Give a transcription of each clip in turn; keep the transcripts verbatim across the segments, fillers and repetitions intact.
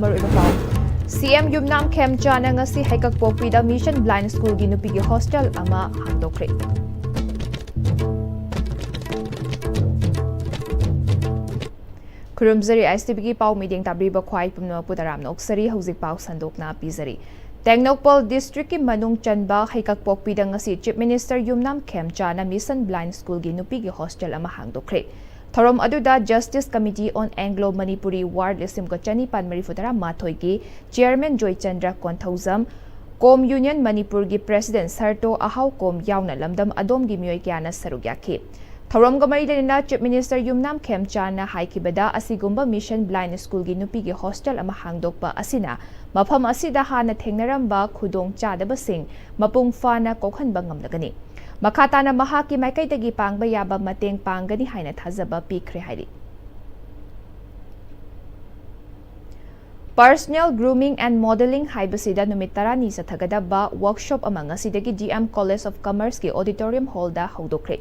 ꯃꯔꯨꯑꯣꯏꯕ ꯄꯥꯎ꯫ ꯁꯤ ꯑꯦꯝ ꯌꯨꯝꯅꯥꯝ ꯈꯦꯝꯆꯥꯅ ꯉꯁꯤ ꯍꯩꯀꯛꯄꯣꯛꯄꯤꯗ Mission Blind Schoolꯒꯤ ꯅꯨꯄꯤꯒꯤ hostel ꯑꯃ ꯍꯥꯡꯗꯣꯛꯈ꯭ꯔꯦ꯫ ꯈꯨꯔꯨꯝꯖꯔꯤ, ꯑꯥꯏ ꯑꯦꯁ ꯇꯤ ꯚꯤꯒꯤ ꯄꯥꯎ ꯃꯤꯠꯌꯦꯡ ꯇꯥꯕꯤꯔꯤꯕ ꯈ꯭ꯋꯥꯏ ꯄꯨꯝꯅꯃꯛꯄꯨ ꯇꯔꯥꯝꯅ ꯑꯣꯛꯆꯔꯤ꯫ ꯍꯧꯖꯤꯛ ꯄꯥꯎ ꯁꯟꯗꯣꯛꯅ ꯄꯤꯖꯔꯤ꯫ ꯇꯦꯡꯅꯧꯄꯜ districtꯀꯤ ꯃꯅꯨꯡ ꯆꯟꯕ ꯍꯩꯀꯛꯄꯣꯛꯄꯤꯗ ꯉꯁꯤ Chief Minister ꯌꯨꯝꯅꯥꯝ ꯈꯦꯝꯆꯥꯅ Mission Blind Schoolꯒꯤ ꯅꯨꯄꯤꯒꯤ hostel ꯑꯃ ꯍꯥꯡꯗꯣꯛꯈ꯭ꯔꯦ꯫ ꯊꯧꯔꯝ ꯑꯗꯨꯗ Justice Committee on Anglo Manipuri Ward ꯂꯤꯁꯤꯡ ꯑꯃꯒ ꯆꯅꯤꯄꯥꯟ ꯃꯔꯤꯐꯨ ꯇꯔꯥꯃꯥꯊꯣꯏꯒꯤ Chairman ꯖꯣꯏꯆꯟꯗ꯭ꯔ ꯀꯣꯟꯊꯧꯖꯝ, ꯀꯣꯝ Union ꯃꯅꯤꯄꯨꯔꯒꯤ President ꯁꯔꯇꯣ ꯑꯍꯥꯎꯀꯣꯝ ꯌꯥꯎꯅ ꯂꯝꯗꯝ ꯑꯗꯣꯝꯒꯤ ꯃꯤꯑꯣꯏ ꯀꯌꯥꯅ ꯁꯔꯨꯛ ꯌꯥꯈꯤ꯫ ꯊꯧꯔꯝꯒ ꯃꯔꯤ ꯂꯩꯅꯅ Chief Minister ꯌꯨꯝꯅꯥꯝ ꯈꯦꯝꯆꯥꯅ ꯍꯥꯏꯈꯤꯕꯗ, ꯑꯁꯤꯒꯨꯝꯕ Mission Blind Schoolꯒꯤ ꯅꯨꯄꯤꯒꯤ hostel ꯑꯃ ꯍꯥꯡꯗꯣꯛꯄ ꯑꯁꯤꯅ ꯃꯐꯝ ꯑꯁꯤꯗ ꯍꯥꯟꯅ ꯊꯦꯡꯅꯔꯝꯕ ꯈꯨꯗꯣꯡ ꯆꯥꯗꯕꯁꯤꯡ ꯃꯄꯨꯡ ꯐꯥꯅ ꯀꯣꯛꯍꯟꯕ ꯉꯝꯂꯒꯅꯤ꯫ ꯃꯈꯥ ꯇꯥꯅ ꯃꯍꯥꯛꯀꯤ ꯃꯥꯏꯀꯩꯗꯒꯤ ꯄꯥꯡꯕ ꯌꯥꯕ ꯃꯇꯦꯡ ꯄꯥꯡꯒꯅꯤ ꯍꯥꯏꯅ ꯊꯥꯖꯕ ꯄꯤꯈ꯭ꯔꯦ ꯍꯥꯏꯔꯤ꯫ Personal Grooming and Modeling ꯍꯥꯏꯕꯁꯤꯗ ꯅꯨꯃꯤꯠ ꯇꯔꯥꯅꯤ ꯆꯠꯊꯒꯗꯕ workshop ꯑꯃ ꯉꯁꯤꯗꯒꯤ D M College of Commerceꯀꯤ auditorium hallꯗ ꯍꯧꯗꯣꯛꯈ꯭ꯔꯦ꯫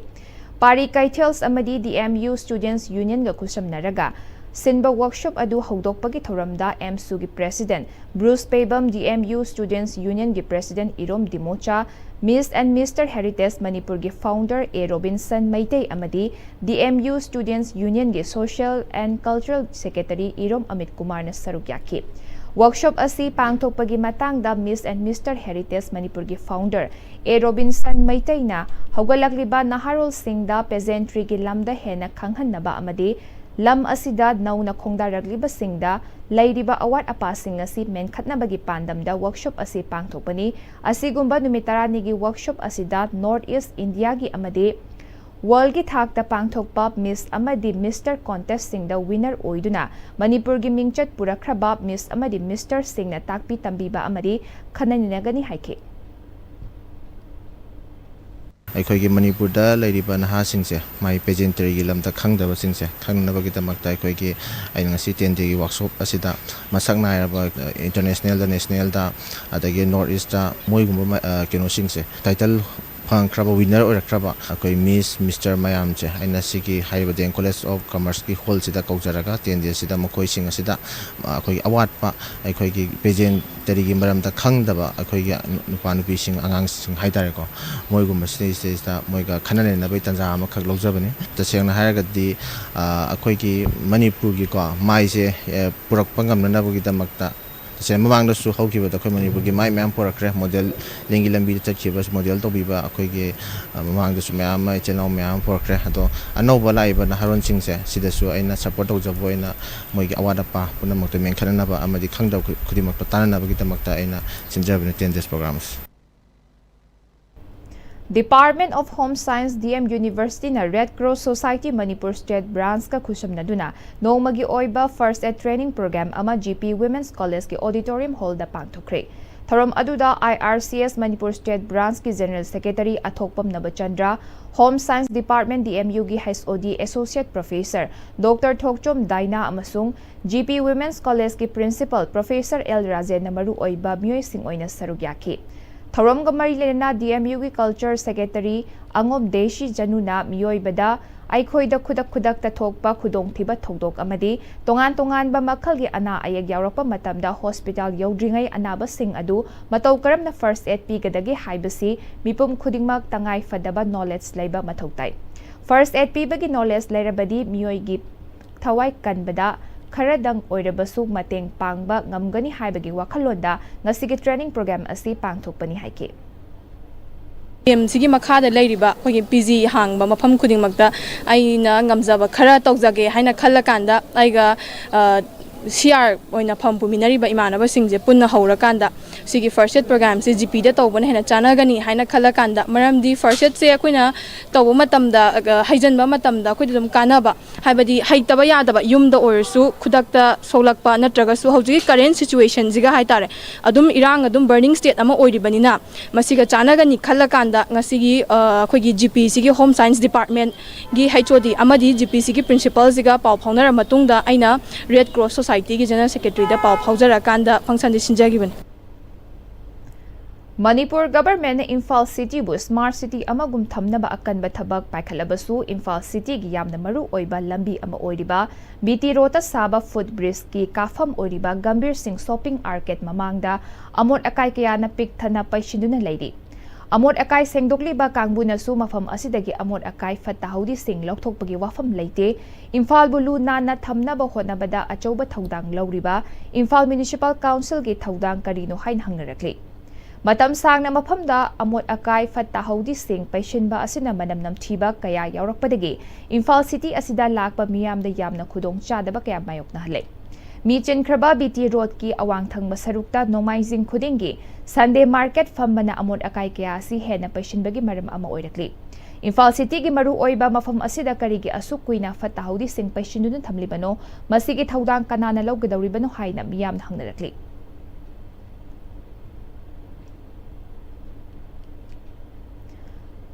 ꯄꯥꯔꯤ ꯀꯩꯊꯦꯜꯁ ꯑꯃꯗꯤ D M U Students Unionꯒ ꯈꯨꯠꯁꯝꯅꯔꯒ ꯁꯤꯟꯕ workshop ꯑꯗꯨ ꯍꯧꯗꯣꯛꯄꯒꯤ ꯊꯧꯔꯝꯗ AMSUꯒꯤ President Bruce Peibam, D M U Students Unionꯒꯤ President Irom Dimocha, Miss and Mister Heritage ꯃꯅꯤꯄꯨꯔꯒꯤ founder ꯑꯦ ꯔꯣꯕꯤꯟꯁꯟ ꯃꯩꯇꯩ ꯑꯃꯗꯤ D M U Students Unionꯒꯤ Social and Cultural Secretary ꯏꯔꯣꯝ ꯑꯃꯤꯠ ꯀꯨꯃꯥꯔꯅ ꯁꯔꯨꯛ ꯌꯥꯈꯤ꯫ Workshop ꯑꯁꯤ ꯄꯥꯡꯊꯣꯛꯄꯒꯤ ꯃꯇꯥꯡꯗ Miss and Mister Heritage ꯃꯅꯤꯄꯨꯔꯒꯤ founder ꯑꯦ ꯔꯣꯕꯤꯟꯁꯟ ꯃꯩꯇꯩꯅ ꯍꯧꯒꯠꯂꯛꯂꯤꯕ ꯅꯍꯥꯔꯣꯜꯁꯤꯡꯗ pageantryꯒꯤ ꯂꯝꯗ ꯍꯦꯟꯅ ꯈꯪꯍꯟꯅꯕ ꯑꯃꯗꯤ ꯂꯝ ꯑꯁꯤꯗ ꯅꯧꯅ ꯈꯣꯡꯗꯥꯔꯛꯂꯤꯕꯁꯤꯡꯗ ꯂꯩꯔꯤꯕ ꯑꯋꯥꯠ ꯑꯄꯥꯁꯤꯡ ꯑꯁꯤ ꯃꯦꯟꯈꯠꯅꯕꯒꯤ ꯄꯥꯟꯗꯝꯗ workshop ꯑꯁꯤ ꯄꯥꯡꯊꯣꯛꯄꯅꯤ꯫ ꯑꯁꯤꯒꯨꯝꯕ ꯅꯨꯃꯤꯠ ꯇꯔꯥꯅꯤꯒꯤ workshop ꯑꯁꯤꯗ North East Indiaꯒꯤ ꯑꯃꯗꯤ worldꯒꯤ ꯊꯥꯛꯇ ꯄꯥꯡꯊꯣꯛꯄ Miss ꯑꯃꯗꯤ Mister Contestꯁꯤꯡꯗ winner ꯑꯣꯏꯗꯨꯅ ꯃꯅꯤꯄꯨꯔꯒꯤ ꯃꯤꯡꯆꯠ ꯄꯨꯔꯛꯈ꯭ꯔꯕ Miss ꯑꯃꯗꯤ Misterꯁꯤꯡꯅ ꯇꯥꯛꯄꯤ ꯇꯝꯕꯤꯕ ꯑꯃꯗꯤ ꯈꯟꯅ ꯅꯩꯅꯒꯅꯤ ꯍꯥꯏꯈꯤ꯫ ꯑꯩꯈꯣꯏꯒꯤ ꯃꯅꯤꯄꯨꯔꯗ ꯂꯩꯔꯤꯕ ꯅꯍꯥꯁꯤꯡꯁꯦ ꯃꯥꯒꯤ pageantryꯒꯤ ꯂꯝꯗ ꯈꯪꯗꯕꯁꯤꯡꯁꯦ ꯈꯪꯅꯕꯒꯤꯗꯃꯛꯇ ꯑꯩꯈꯣꯏꯒꯤ ꯑꯩꯅ ꯉꯁꯤ ten dayꯒꯤ workshop ꯑꯁꯤꯗ ꯃꯁꯛ ꯅꯥꯏꯔꯕ, ꯑ, internationalꯗ, nationalꯗ, ꯑꯗꯒꯤ North Eastꯇ ꯃꯣꯏꯒꯨꯝꯕ ꯃ-, ꯑ, ꯀꯩꯅꯣꯁꯤꯡꯁꯦ, title ꯐꯪꯈ꯭ꯔꯕ, ꯋꯤꯟꯅꯔ ꯑꯣꯏꯔꯛꯈ꯭ꯔꯕ ꯑꯩꯈꯣꯏ ꯃꯤꯁ, ꯃꯤꯁꯇꯔ ꯃꯌꯥꯝꯁꯦ ꯑꯩꯅ ꯁꯤꯒꯤ ꯍꯥꯏꯔꯤꯕ ꯗꯤ ꯑꯦꯝ ꯀꯣꯂꯦꯖ ꯑꯣꯐ ꯀꯃꯔꯁꯀꯤ ꯍꯣꯜꯁꯤꯗ ꯀꯧꯖꯔꯒ, ꯇꯦꯟ ꯗꯦꯖꯁꯤꯗ ꯃꯈꯣꯏꯁꯤꯡ ꯑꯁꯤꯗ ꯑꯩꯈꯣꯏꯒꯤ ꯑꯋꯥꯠꯄ ꯑꯩꯈꯣꯏꯒꯤ ꯄꯦꯖꯦꯟꯇꯔꯤꯒꯤ ꯃꯔꯝꯗ ꯈꯪꯗꯕ ꯑꯩꯈꯣꯏꯒꯤ ꯅꯨꯄꯥ ꯅꯨꯄꯤꯁꯤꯡ, ꯑꯉꯥꯡꯁꯤꯡ ꯍꯥꯏꯇꯥꯔꯦꯀꯣ, ꯃꯣꯏꯒꯨꯝꯕꯁꯤꯗꯩꯁꯤꯗꯩꯁꯤꯗ ꯃꯣꯏꯒ ꯈꯟꯅ ꯅꯩꯅꯕꯒꯤ ꯇꯥꯟꯖꯥ ꯑꯃꯈꯛ ꯂꯧꯖꯕꯅꯤ꯫ ꯇꯁꯦꯡꯅ ꯍꯥꯏꯔꯒꯗꯤ ꯑꯩꯈꯣꯏꯒꯤ ꯃꯅꯤꯄꯨꯔꯒꯤꯀꯣ ꯃꯥꯏꯁꯦ ꯄꯨꯔꯛꯄ ꯉꯝꯅꯅꯕꯒꯤꯗꯃꯛꯇ, ꯇꯁꯦꯡꯅ ꯃꯃꯥꯡꯗꯁꯨ ꯍꯧꯈꯤꯕꯗ ꯑꯩꯈꯣꯏ ꯃꯅꯤꯄꯨꯔꯒꯤ ꯃꯥꯏ ꯃꯌꯥꯝ ꯄꯨꯔꯛꯈ꯭ꯔꯦ꯫ ꯃꯣꯗꯦꯜꯂꯤꯡꯒꯤ ꯂꯝꯕꯤꯗ ꯆꯠꯈꯤꯕ, ꯃꯣꯗꯦꯜ ꯇꯧꯕꯤꯕ ꯑꯩꯈꯣꯏꯒꯤ ꯃꯃꯥꯡꯗꯁꯨ ꯃꯌꯥꯝ ꯑꯃ, ꯏꯆꯤꯜ ꯏꯅꯥꯎ ꯃꯌꯥꯝ ꯑꯃ ꯄꯨꯔꯛꯈ꯭ꯔꯦ꯫ ꯑꯗꯣ ꯑꯅꯧꯕ ꯂꯥꯛꯏꯕ ꯅꯍꯥꯔꯣꯟꯁꯤꯡꯁꯦ ꯁꯤꯗꯁꯨ ꯑꯩꯅ ꯁꯞꯄꯣꯔꯠ ꯇꯧꯖꯕ ꯑꯣꯏꯅ ꯃꯣꯏꯒꯤ ꯑꯋꯥꯠ ꯑꯄꯥ ꯄꯨꯝꯅꯃꯛꯇ ꯃꯦꯟꯈꯠꯅꯅꯕ ꯑꯃꯗꯤ ꯈꯪꯗꯕ ꯈꯨ-, ꯈꯨꯗꯤꯡꯃꯛꯇ ꯇꯥꯟꯅꯅꯕꯒꯤꯗꯃꯛꯇ ꯑꯩꯅ ꯁꯤꯟꯖꯕꯅꯤ ꯇꯦꯟ ꯗꯦꯖ ꯄ꯭ꯔꯣꯒ꯭ꯔꯥꯝ ꯑꯁꯤ꯫ Department of Home Science, D M University ꯅ Red Cross Society Manipur State Branch ꯀ ꯈꯨꯠꯁꯝꯅꯗꯨꯅ ꯅꯣꯡꯃꯒꯤ ꯑꯣꯏꯕ First Aid Training Program ꯑꯃ G P Women's College ꯀꯤ Auditorium Hall ꯗ ꯄꯥꯡꯊꯣꯛꯈ꯭ꯔꯦ꯫ ꯊꯧꯔꯝ ꯑꯗꯨꯗ I R C S Manipur State Branch ꯀꯤ General Secretary ꯑꯊꯣꯛꯄꯝ ꯅꯕꯆꯟꯗ꯭ꯔ, Home Science Department D M U ꯒꯤ H O D Associate Professor Doctor ꯊꯣꯛꯆꯣꯝ ꯗꯥꯏꯅꯥ ꯑꯃꯁꯨꯡ G P Women's College ꯀꯤ Principal Professor L ꯔꯥꯖꯦꯟꯅ ꯃꯔꯨꯑꯣꯏꯕ ꯃꯤꯑꯣꯏꯁꯤꯡ ꯑꯣꯏꯅ ꯁꯔꯨꯛ ꯌꯥꯈꯤ꯫ ꯊꯧꯔꯝꯒ ꯃꯔꯤ ꯂꯩꯅꯅ D M U ꯒꯤ Culture Secretary ꯑꯉꯣꯝ ꯗꯦꯁꯤ ꯖꯅꯨꯅ ꯃꯤꯑꯣꯏꯕꯗ ꯑꯩꯈꯣꯏꯗ ꯈꯨꯗꯛ ꯈꯨꯗꯛꯇ ꯊꯣꯛꯄ ꯈꯨꯗꯣꯡꯊꯤꯕ ꯊꯧꯗꯣꯛ ꯑꯃꯗꯤ ꯇꯣꯉꯥꯟ ꯇꯣꯉꯥꯟꯕ ꯃꯈꯜꯒꯤ ꯑꯅꯥ ꯑꯌꯦꯛ ꯌꯥꯎꯔꯛꯄ ꯃꯇꯝꯗ hospital ꯌꯧꯗ꯭ꯔꯤꯉꯩ ꯑꯅꯥꯕꯁꯤꯡ ꯑꯗꯨ ꯃꯇꯧ ꯀꯔꯝꯅ First Aid ꯄꯤꯒꯗꯒꯦ ꯍꯥꯏꯕꯁꯤ ꯃꯤꯄꯨꯝ ꯈꯨꯗꯤꯡꯃꯛ ꯇꯉꯥꯏ ꯐꯗꯕ knowledge ꯂꯩꯕ ꯃꯊꯧ ꯇꯥꯏ꯫ First Aid ꯄꯤꯕꯒꯤ knowledge ꯂꯩꯔꯕꯗꯤ ꯃꯤꯑꯣꯏꯒꯤ ꯊꯋꯥꯏ ꯀꯟꯕꯗ ꯈꯔꯗꯪ ꯑꯣꯏꯔꯕꯁꯨ ꯃꯇꯦꯡ ꯄꯥꯡꯕ ꯉꯝꯒꯅꯤ ꯍꯥꯏꯕꯒꯤ ꯋꯥꯈꯜꯂꯣꯟꯗ ꯉꯁꯤꯒꯤ training program ꯑꯁꯤ ꯄꯥꯡꯊꯣꯛꯄꯅꯤ ꯍꯥꯏꯈꯤ꯫ ꯀꯦꯝꯁꯤꯒꯤ ꯃꯈꯥꯗ ꯂꯩꯔꯤꯕ ꯑꯩꯈꯣꯏꯒꯤ ꯄꯤ ꯖꯤ ꯍꯥꯡꯕ ꯃꯐꯝ ꯈꯨꯗꯤꯡꯃꯛꯇ ꯑꯩꯅ ꯉꯝꯖꯕ ꯈꯔ ꯇꯧꯖꯒꯦ ꯍꯥꯏꯅ ꯈꯜꯂꯀꯥꯟꯗ ꯑꯩꯒ ꯁꯤ ꯑꯥꯔ ꯑꯣꯏꯅ ꯐꯝ ꯄꯨꯃꯤꯟꯅꯔꯤꯕ ꯏꯃꯥꯟꯅꯕꯁꯤꯡꯁꯦ ꯄꯨꯟꯅ ꯍꯧꯔꯀꯥꯟꯗ ꯁꯤꯒꯤ First Aid Programꯁꯤ ꯖꯤ ꯄꯤꯗ ꯇꯧꯕꯅ ꯍꯦꯟꯅ ꯆꯥꯟꯅꯒꯅꯤ ꯍꯥꯏꯅ ꯈꯜꯂꯀꯥꯟꯗ, ꯃꯔꯝꯗꯤ First Aidꯁꯦ ꯑꯩꯈꯣꯏꯅ ꯇꯧꯕ ꯃꯇꯝꯗ, ꯍꯩꯖꯤꯟꯕ ꯃꯇꯝꯗ ꯑꯩꯈꯣꯏꯗ ꯑꯗꯨꯝ ꯀꯥꯟꯅꯕ, ꯍꯥꯏꯕꯗꯤ ꯍꯩꯇꯕ ꯌꯥꯗꯕ, ꯌꯨꯝꯗ ꯑꯣꯏꯔꯁꯨ ꯈꯨꯗꯛꯇ ꯁꯣꯛꯂꯛꯄ, ꯅꯠꯇ꯭ꯔꯒꯁꯨ ꯍꯧꯖꯤꯛꯀꯤ current situationꯁꯤꯒ ꯍꯥꯏꯇꯥꯔꯦ, ꯑꯗꯨꯝ ꯏꯔꯥꯡ ꯑꯗꯨꯝ burning state ꯑꯃ ꯑꯣꯏꯔꯤꯕꯅꯤꯅ, ꯃꯁꯤꯒ ꯆꯥꯟꯅꯒꯅꯤ ꯈꯜꯂꯀꯥꯟꯗ ꯉꯁꯤꯒꯤ ꯑꯩꯈꯣꯏꯒꯤ ꯖꯤ ꯄꯤꯁꯤꯒꯤ Home Science Departmentꯒꯤ H O D ꯑꯃꯗꯤ ꯖꯤ ꯄꯤꯁꯤꯒꯤ Principalꯁꯤꯒ ꯄꯥꯎ ꯐꯥꯎꯅꯔ ꯃꯇꯨꯡꯗ ꯑꯩꯅ Red Cross Societyꯒꯤ General Secretaryꯗ ꯄꯥꯎ ꯐꯥꯎꯖꯔꯀꯥꯟꯗ functionꯁꯤ ꯁꯤꯟꯖꯈꯤꯕꯅꯤ꯫ ꯃꯅꯤꯄꯨꯔ ꯒꯚꯔꯟꯃꯦꯟꯠꯅ ꯏꯝꯐꯥꯜ ꯁꯤꯇꯤꯕꯨ ꯁ꯭ꯃꯥꯔꯠ ꯁꯤꯇꯤ ꯑꯃꯒꯨꯝ ꯊꯝꯅꯕ ꯑꯀꯟꯕ ꯊꯕꯛ ꯄꯥꯏꯈꯠꯂꯕꯁꯨ, ꯏꯝꯐꯥꯜ ꯁꯤꯇꯤꯒꯤ ꯌꯥꯝꯅ ꯃꯔꯨ ꯑꯣꯏꯕ ꯂꯝꯕꯤ ꯑꯃ ꯑꯣꯏꯔꯤꯕ ꯕꯤ ꯇꯤ ꯔꯣꯗꯇ ꯁꯥꯕ ꯐꯨꯠ ꯕ꯭ꯔꯤꯖꯀꯤ ꯀꯥꯐꯝ ꯑꯣꯏꯔꯤꯕ ꯒꯝꯚꯤꯔ ꯁꯤꯡ ꯁꯣꯞꯄꯤꯡ ꯑꯥꯔꯀꯦꯗ ꯃꯃꯥꯡꯗ ꯑꯃꯣꯠ ꯑꯀꯥꯏ ꯀꯌꯥꯅ ꯄꯤꯛ ꯊꯟꯅ ꯄꯩꯁꯤꯟꯗꯨꯅ ꯂꯩꯔꯤ꯫ ꯑꯃꯣꯠ ꯑꯀꯥꯏ ꯁꯦꯡꯗꯣꯛꯂꯤꯕ ꯀꯥꯡꯕꯨꯅꯁꯨ ꯃꯐꯝ ꯑꯁꯤꯗꯒꯤ ꯑꯃꯣꯠ ꯑꯀꯥꯏ ꯐꯠꯇ ꯍꯥꯎꯗꯤꯁꯤꯡ ꯂꯧꯊꯣꯛꯄꯒꯤ ꯋꯥꯐꯝ ꯂꯩꯇꯦ꯫ ꯏꯝꯐꯥꯜꯕꯨ ꯂꯨ ꯅꯥꯟꯅ ꯊꯝꯅꯕ ꯍꯣꯠꯅꯕꯗ ꯑꯆꯧꯕ ꯊꯧꯗꯥꯡ ꯂꯧꯔꯤꯕ ꯏꯝꯐꯥꯜ ꯃ꯭ꯌꯨꯅꯤꯁꯤꯄꯥꯜ ꯀꯥꯎꯟꯁꯤꯜꯒꯤ ꯊꯧꯗꯥꯡ ꯀꯔꯤꯅꯣ ꯍꯥꯏꯅ ꯍꯪꯅꯔꯛꯂꯤ꯫ ꯃꯇꯝ ꯁꯥꯡꯅ ꯃꯐꯝꯗ ꯑꯃꯣꯠ ꯑꯀꯥꯏ ꯐꯠꯇ ꯍꯥꯎꯗꯤꯁꯤꯡ ꯄꯩꯁꯤꯟꯕ ꯑꯁꯤꯅ ꯃꯅꯝ ꯅꯝꯊꯤꯕ ꯀꯌꯥ ꯌꯥꯎꯔꯛꯄꯗꯒꯤ ꯏꯝꯐꯥꯜ ꯁꯤꯇꯤ ꯑꯁꯤꯗ ꯂꯥꯛꯄ ꯃꯤꯌꯥꯝꯗ ꯌꯥꯝꯅ ꯈꯨꯗꯣꯡ ꯆꯥꯗꯕ ꯀꯌꯥ ꯃꯥꯌꯣꯛꯅꯍꯜꯂꯦ꯫ ꯃꯤ ꯆꯤꯟꯈ꯭ꯔꯕ ꯕꯤ ꯇꯤ ꯔꯣꯗꯀꯤ ꯑꯋꯥꯡ ꯊꯪꯕ ꯁꯔꯨꯛꯇ ꯅꯣꯡꯃꯥꯏꯖꯤꯡ ꯈꯨꯗꯤꯡꯒꯤ ꯁꯟꯗꯦ ꯃꯥꯔꯀꯦꯠ ꯐꯝꯕꯅ ꯑꯃꯣꯠ ꯑꯀꯥꯏ ꯀꯌꯥ ꯑꯁꯤ ꯍꯦꯟꯅ ꯄꯩꯁꯤꯟꯕꯒꯤ ꯃꯔꯝ ꯑꯃ ꯑꯣꯏꯔꯛꯂꯤ꯫ ꯏꯝꯐꯥꯜ ꯁꯤꯇꯤꯒꯤ ꯃꯔꯨ ꯑꯣꯏꯕ ꯃꯐꯝ ꯑꯁꯤꯗ ꯀꯔꯤꯒꯤ ꯑꯁꯨꯛ ꯀꯨꯏꯅ ꯐꯠꯇ ꯍꯥꯎꯗꯤꯁꯤꯡ ꯄꯩꯁꯤꯟꯗꯨꯅ ꯊꯝꯂꯤꯕꯅꯣ? ꯃꯁꯤꯒꯤ ꯊꯧꯗꯥꯡ ꯀꯅꯥꯅ ꯂꯧꯒꯗꯧꯔꯤꯕꯅꯣ ꯍꯥꯏꯅ ꯃꯤꯌꯥꯝꯅ ꯍꯪꯅꯔꯛꯂꯤ꯫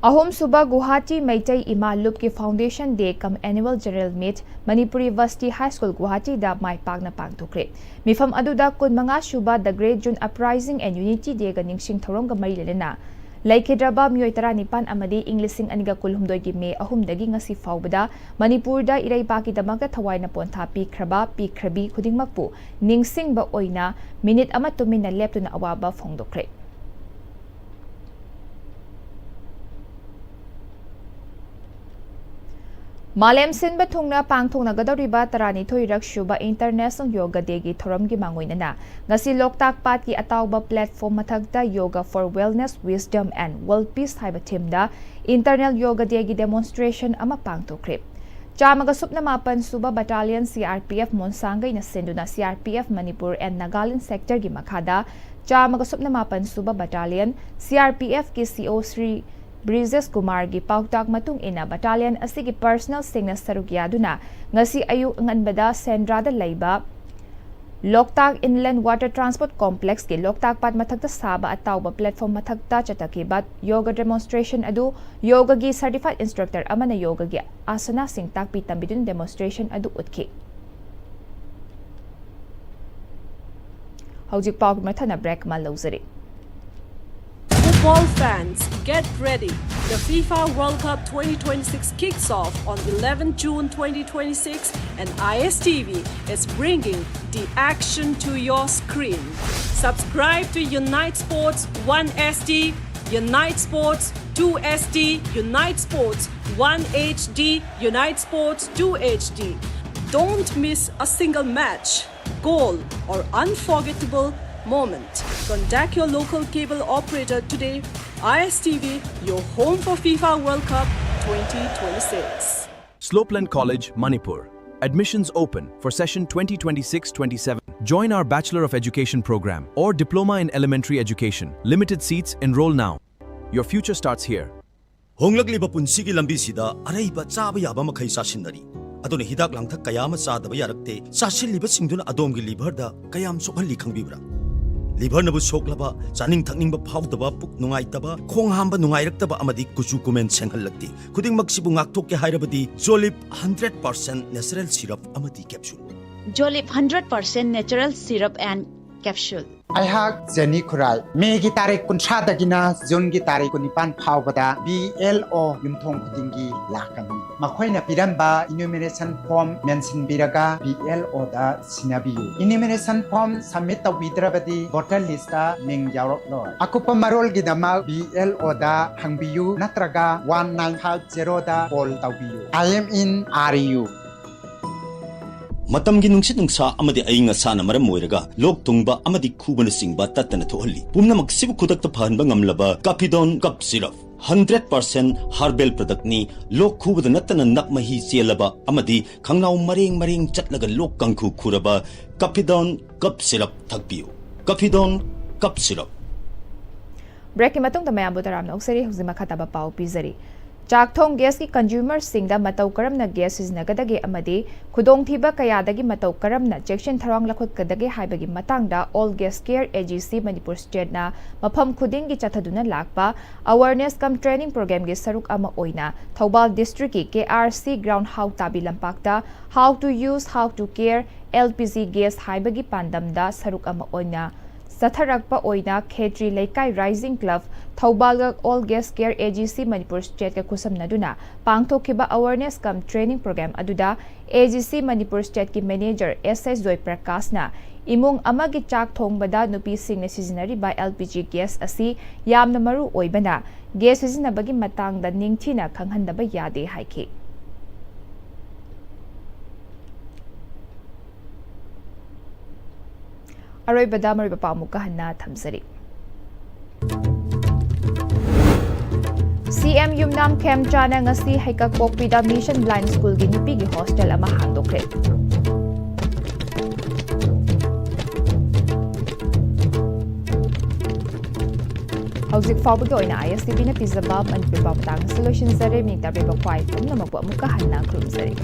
ꯑꯍꯨꯝꯁꯨꯕ ꯒꯨꯋꯥꯍꯥꯇꯤ ꯃꯩꯇꯩ ꯏꯃꯥ ꯂꯨꯞꯀꯤ Foundation Day cum Annual General Meet, Manipuri varsity high school ꯒꯨꯋꯥꯍꯥꯇꯤꯗ ꯃꯥꯏ ꯄꯥꯛꯅ ꯄꯥꯡꯊꯣꯛꯈ꯭ꯔꯦ꯫ ꯃꯤꯐꯝ ꯑꯗꯨꯗ ꯀꯨꯟꯃꯉꯥ ꯁꯨꯕ The Great June Uprising and Unity Dayꯒ ꯅꯤꯡꯁꯤꯡ ꯊꯧꯔꯝꯒ ꯃꯔꯤ ꯂꯩꯅꯅ ꯂꯩꯈꯤꯗ꯭ꯔꯕ ꯃꯤꯑꯣꯏ ꯇꯔꯥꯅꯤꯄꯥꯟ ꯑꯃꯗꯤ ꯏꯪ ꯂꯤꯁꯤꯡ ꯑꯅꯤꯒ ꯀꯨꯟꯍꯨꯝꯗꯣꯏꯒꯤ ꯃꯦ ꯑꯍꯨꯝꯗꯒꯤ ꯉꯁꯤ ꯐꯥꯎꯕꯗ ꯃꯅꯤꯄꯨꯔꯗ ꯏꯔꯩꯕꯥꯛꯀꯤꯗꯃꯛꯇ ꯊꯋꯥꯏꯅ ꯄꯣꯟꯊꯥ ꯄꯤꯈ꯭ꯔꯕ, ꯄꯤꯈ꯭ꯔꯕꯤ ꯈꯨꯗꯤꯡꯃꯛꯄꯨ ꯅꯤꯡꯁꯤꯡꯕ ꯑꯣꯏꯅ ꯃꯤꯅꯤꯠ ꯑꯃ ꯇꯨꯃꯤꯟꯅ ꯂꯦꯞꯇꯨꯅ ꯑꯋꯥꯕ ꯐꯣꯡꯗꯣꯛꯈ꯭ꯔꯦ꯫ ꯃꯥꯂꯦꯝ ꯁꯤꯟꯕ ꯊꯨꯡꯅ ꯄꯥꯡꯊꯣꯛꯅꯒꯗꯧꯔꯤꯕ ꯇꯔꯥꯅꯤꯊꯣꯏꯔꯛ ꯁꯨꯕ International Yoga Dayꯒꯤ ꯊꯧꯔꯝꯒꯤ ꯃꯥꯡꯑꯣꯏꯅꯅ ꯉꯁꯤ ꯂꯣꯛꯇꯥꯛ ꯄꯥꯠꯀꯤ ꯑꯇꯥꯎꯕ platform ꯃꯊꯛꯇ Yoga for Wellness, Wisdom and World Peace ꯍꯥꯏꯕ themeꯗ International Yoga Dayꯒꯤ demonstration ꯑꯃ ꯄꯥꯡꯊꯣꯛꯈ꯭ꯔꯦ꯫ ꯆꯥꯝꯃꯒ ꯁꯨꯞꯅ ꯃꯥꯄꯟ ꯁꯨꯕ Battalion C R P F ꯃꯣꯟꯁꯥꯡꯒꯩꯅ ꯁꯤꯟꯗꯨꯅ C R P F Manipur and Nagaland sectorꯒꯤ ꯃꯈꯥꯗ ꯆꯥꯝꯃꯒ ꯁꯨꯞꯅ ꯃꯥꯄꯟ ꯁꯨꯕ Battalion C R P Fꯀꯤ C O Shri ꯕ꯭ꯔꯤꯖꯦꯁ ꯀꯨꯃꯥꯔꯒꯤ ꯄꯥꯎꯇꯥꯛ ꯃꯇꯨꯡ ꯏꯟꯅ battalion ꯑꯁꯤꯒꯤ personnelꯁꯤꯡꯅ ꯁꯔꯨꯛ ꯌꯥꯗꯨꯅ ꯉꯁꯤ ꯑꯌꯨꯛ ꯑꯉꯟꯕꯗ ꯁꯦꯟꯗ꯭ꯔꯥꯗ ꯂꯩꯕ ꯂꯣꯛꯇꯥꯛ Inland Water Transport Complexꯀꯤ ꯂꯣꯛꯇꯥꯛ ꯄꯥꯠ ꯃꯊꯛꯇ ꯁꯥꯕ ꯑꯇꯥꯎꯕ platform ꯃꯊꯛꯇ ꯆꯠꯊꯈꯤꯕ yoga demonstration ꯑꯗꯨ yogaꯒꯤ certified instructor ꯑꯃꯅ yogaꯒꯤ ꯑꯥꯁꯅꯥꯁꯤꯡ ꯇꯥꯛꯄꯤ ꯇꯝꯕꯤꯗꯨꯅ demonstration ꯑꯗꯨ ꯎꯠꯈꯤ꯫ ꯍꯧꯖꯤꯛ ꯄꯥꯎꯒꯤ ꯃꯊꯪꯗ break ꯑꯃ ꯂꯧꯖꯔꯤ꯫ Football fans, get ready. The FIFA World Cup twenty twenty-six kicks off on eleventh June twenty twenty-six, and I S T V is bringing the action to your screen. Subscribe to Unite Sports one S D, Unite Sports two S D, Unite Sports one H D, Unite Sports two H D. Don't miss a single match, goal, or unforgettable moment. Contact your local cable operator today. I S T V, your home for FIFA World Cup twenty twenty-six. Slopeland College, Manipur. Admissions open for session twenty twenty-six twenty-seven. Join our Bachelor of Education program or Diploma in Elementary Education. Limited seats, enroll now. Your future starts here. ꯍꯣꯡꯂꯛꯂꯤꯕ ꯄꯨꯟꯁꯤꯒꯤ ꯂꯝꯕꯤꯁꯤꯗ ꯑꯔꯩꯕ ꯆꯥꯕ ꯌꯥꯕ ꯃꯈꯩ ꯆꯥꯁꯤꯟꯅꯔꯤ꯫ ꯑꯗꯨꯅ ꯍꯤꯗꯥꯛ ꯂꯥꯡꯊꯛ ꯀꯌꯥ ꯑꯃ ꯆꯥꯗꯕ ꯌꯥꯔꯛꯇꯦ꯫ ꯆꯥꯁꯤꯜꯂꯤꯕꯁꯤꯡꯗꯨꯅ ꯑꯗꯣꯝꯒꯤ ꯂꯤꯚꯔꯗ ꯀꯌꯥꯝ ꯁꯣꯛꯍꯜꯂꯤ ꯈꯪꯕꯤꯕ꯭ꯔꯥ? ꯂꯤꯚꯔꯅꯕꯨ ꯁꯣꯛꯂꯕ, ꯆꯥꯅꯤꯡ ꯊꯛꯅꯤꯡꯕ ꯐꯥꯎꯗꯕ, ꯄꯨꯛ ꯅꯨꯡꯉꯥꯏꯇꯕ, ꯈꯣꯡ ꯍꯥꯝꯕ ꯅꯨꯡꯉꯥꯏꯔꯛꯇꯕ ꯑꯃꯗꯤ ꯀꯨꯆꯨ ꯀꯨꯃꯦꯟ ꯁꯦꯡꯍꯜꯂꯛꯇꯦ꯫ ꯈꯨꯗꯤꯡꯃꯛꯁꯤꯕꯨ ꯉꯥꯛꯊꯣꯛꯀꯦ ꯍꯥꯏꯔꯕꯗꯤ ꯖꯣꯂꯤꯞ ꯍꯟꯗ꯭ꯔꯦꯠ ꯄꯥꯔꯁꯦꯟ ꯅꯦꯆꯔꯦꯜ ꯁꯤꯔꯞ ꯑꯃꯗꯤ capsule. Jolip hundred percent natural syrup and capsule. ꯑꯩꯍꯥꯛ ꯖꯦꯅꯤ ꯈꯨꯔꯥꯏ꯫ ꯃꯦꯒꯤ ꯇꯥꯔꯤꯛ ꯀꯨꯟꯊ꯭ꯔꯥꯗꯒꯤꯅ ꯖꯨꯟꯒꯤ ꯇꯥꯔꯤꯛ ꯀꯨꯟꯅꯤꯄꯥꯟ ꯐꯥꯎꯕꯗ ꯕꯤ ꯑꯦꯜ ꯑꯣ ꯌꯨꯝꯊꯣꯡ ꯈꯨꯗꯤꯡꯒꯤ ꯂꯥꯛꯀꯅꯤ꯫ ꯃꯈꯣꯏꯅ ꯄꯤꯔꯝꯕ ꯏꯅ꯭ꯌꯨꯃꯔꯦꯁꯟ ꯐꯣꯔꯝ ꯃꯦꯟꯁꯤꯟꯕꯤꯔꯒ ꯕꯤ ꯑꯦꯜ ꯑꯣꯗ ꯁꯤꯟꯅꯕꯤꯌꯨ꯫ ꯏꯅ꯭ꯌꯨꯃꯔꯦꯁꯟ ꯐꯣꯔꯝ ꯁꯕꯃꯤꯠ ꯇꯧꯕꯤꯗ꯭ꯔꯕꯗꯤ ꯚꯣꯇꯔ ꯂꯤꯁꯇ ꯃꯤꯡ ꯌꯥꯎꯔꯛꯂꯣꯏ꯫ ꯑꯀꯨꯞꯄ ꯃꯔꯣꯜꯒꯤꯗꯃꯛ ꯕꯤ ꯑꯦꯜ ꯑꯣꯗ ꯍꯪꯕꯤꯌꯨ ꯅꯠꯇ꯭ꯔꯒ ꯋꯥꯟ ꯅꯥꯏꯟ ꯐꯥꯏꯚ ꯖꯦꯔꯣꯗ ꯀꯣꯜ ꯇꯧꯕꯤꯌꯨ꯫ I am in R U. ꯃꯇꯝꯒꯤ ꯅꯨꯡꯁꯤꯠ ꯅꯨꯡꯁꯥ ꯑꯃꯗꯤ ꯑꯏꯪ ꯑꯁꯥꯅ ꯃꯔꯝ ꯑꯣꯏꯔꯒ ꯂꯣꯛ ꯊꯨꯡꯕ ꯑꯃꯗꯤ ꯈꯨꯕꯅꯆꯤꯡꯕ ꯇꯠꯇꯅ ꯊꯣꯛꯍꯜꯂꯤ꯫ ꯄꯨꯝꯅꯃꯛꯁꯤꯕꯨ ꯈꯨꯗꯛꯇ ꯐꯍꯟꯕ ꯉꯝꯂꯕ ꯀꯥꯐꯤꯗꯣꯟ cough syrup. Hundred percent herbal ꯄ꯭ꯔꯗꯛꯅꯤ꯫ ꯂꯣꯛ ꯈꯨꯕꯗ ꯅꯠꯇꯅ ꯅꯞ ꯃꯍꯤ ꯆꯦꯜꯂꯕ ꯑꯃꯗꯤ ꯈꯪꯅꯥꯎ ꯃꯔꯦꯡ ꯃꯔꯦꯡ ꯆꯠꯂꯒ ꯂꯣꯛ ꯀꯥꯡꯈꯨ ꯈꯨꯔꯕ ꯀꯥꯐꯤꯗꯣꯟ ꯀꯞ ꯁꯤꯔꯞ ꯊꯛꯄꯤꯌꯨ꯫ ꯀꯥꯐꯤꯗꯣꯟ cough syrup. ꯕ꯭ꯔꯦꯛꯀꯤ ꯃꯇꯨꯡꯗ ꯃꯌꯥꯝꯕꯨ ꯇꯔꯥꯝꯅ ꯑꯣꯛꯆꯔꯤ꯫ ꯍꯧꯖꯤꯛ ꯃꯈꯥ ꯇꯥꯕ ꯄꯥꯎ ꯄꯤꯖꯔꯤ꯫ ꯆꯥꯛꯊꯣꯡ ꯒꯦꯁꯀꯤ ꯀꯟꯖꯨꯃꯔꯁꯤꯡꯗ ꯃꯇꯧ ꯀꯔꯝꯅ ꯒꯦꯁ ꯁꯤꯖꯤꯟꯅꯒꯗꯒꯦ ꯑꯃꯗꯤ ꯈꯨꯗꯣꯡꯊꯤꯕ ꯀꯌꯥꯗꯒꯤ ꯃꯇꯧ ꯀꯔꯝꯅ ꯆꯦꯛꯁꯤꯟ ꯊꯧꯔꯥꯡ ꯂꯧꯈꯠꯀꯗꯒꯦ ꯍꯥꯏꯕꯒꯤ ꯃꯇꯥꯡꯗ All Gas Care A G C Manipur ꯁ꯭ꯇꯦꯠꯅ ꯃꯐꯝ ꯈꯨꯗꯤꯡꯒꯤ ꯆꯠꯊꯗꯨꯅ ꯂꯥꯛꯄ ꯑꯋꯥꯔꯅꯦꯁ ꯀꯝ ꯇ꯭ꯔꯦꯅꯤꯡ ꯄ꯭ꯔꯣꯒ꯭ꯔꯥꯝꯒꯤ ꯁꯔꯨꯛ ꯑꯃ ꯑꯣꯏꯅ ꯊꯧꯕꯥꯜ ꯗꯤꯁꯇ꯭ꯔꯤꯛꯀꯤ K R C ꯒ꯭ꯔꯥꯎꯟ ꯍꯥꯎ ꯇꯥꯕꯤ ꯂꯝꯄꯥꯛꯇ How to Use, How to Care L P G Gas ꯍꯥꯏꯕꯒꯤ ꯄꯥꯟꯗꯝꯗ ꯁꯔꯨꯛ ꯑꯃ ꯑꯣꯏꯅ ꯆꯠꯊꯔꯛꯄ ꯑꯣꯏꯅ ꯈꯦꯇ꯭ꯔꯤ ꯂꯩꯀꯥꯏ ꯔꯥꯏꯖꯤꯡ ꯀ꯭ꯂꯕ, ꯊꯧꯕꯥꯜꯒ all gas care A G C Manipur ꯁ꯭ꯇꯦꯠꯀ ꯈꯨꯠꯁꯝꯅꯗꯨꯅ ꯄꯥꯡꯊꯣꯛꯈꯤꯕ ꯑꯋꯥꯔꯅꯦꯁ ꯀꯝ ꯇ꯭ꯔꯦꯅꯤꯡ ꯄ꯭ꯔꯣꯒ꯭ꯔꯥꯝ ꯑꯗꯨꯗ ꯑꯦ ꯖꯤ ꯁꯤ ꯃꯅꯤꯄꯨꯔ ꯁ꯭ꯇꯦꯠꯀꯤ ꯃꯦꯅꯦꯖꯔ ꯑꯦꯁ ꯑꯦꯁ ꯖꯣꯏ ꯄ꯭ꯔꯀꯥꯁꯅ ꯏꯃꯨꯡ ꯑꯃꯒꯤ ꯆꯥꯛ ꯊꯣꯡꯕꯗ ꯅꯨꯄꯤꯁꯤꯡꯅ ꯁꯤꯖꯤꯟꯅꯔꯤꯕ ꯑꯦꯜ ꯄꯤ ꯖꯤ ꯒ꯭ꯌꯥꯁ ꯑꯁꯤ ꯌꯥꯝꯅ ꯃꯔꯨ ꯑꯣꯏꯕꯅ, ꯒ꯭ꯌꯥꯁ ꯁꯤꯖꯤꯟꯅꯕꯒꯤ ꯃꯇꯥꯡꯗ ꯅꯤꯡꯊꯤꯅ ꯈꯪꯍꯟꯗꯕ ꯌꯥꯗꯦ ꯍꯥꯏꯈꯤ꯫ ꯑꯔꯣꯏꯕꯗ ꯃꯔꯨꯑꯣꯏꯕ ꯄꯥꯎ ꯑꯃꯨꯛꯀ ꯍꯟꯅ ꯊꯝꯖꯔꯤ꯫ ꯁꯤ ꯑꯦꯝ ꯌꯨꯝꯅꯥꯝ ꯈꯦꯝꯆꯥꯅ ꯉꯁꯤ ꯍꯩꯀꯛꯄꯣꯛꯄꯤꯗ ꯃꯤꯁꯟ ꯕ꯭ꯂꯥꯏꯟ ꯁ꯭ꯀꯨꯜꯒꯤ ꯅꯨꯄꯤꯒꯤ ꯍꯣꯁꯇꯦꯜ ꯑꯃ ꯍꯥꯡꯗꯣꯛꯈ꯭ꯔꯦ꯫ ꯍꯧꯖꯤꯛ ꯐꯥꯎꯕꯒꯤ ꯑꯣꯏꯅ ꯑꯥꯏ ꯑꯦꯁ ꯇꯤ ꯚꯤꯅ ꯄꯤꯖꯕ ꯃꯅꯤꯄꯨꯔ ꯄꯥꯎ ꯃꯇꯥꯡ ꯑꯁꯤ ꯂꯣꯏꯁꯤꯟꯖꯔꯦ꯫ ꯃꯤꯡ ꯇꯥꯕꯤꯕ ꯈ꯭ꯋꯥꯏ ꯄꯨꯝꯅꯃꯛꯄꯨ ꯑꯃꯨꯛꯀ ꯍꯟꯅ ꯈꯨꯔꯨꯝꯖꯔꯤ꯫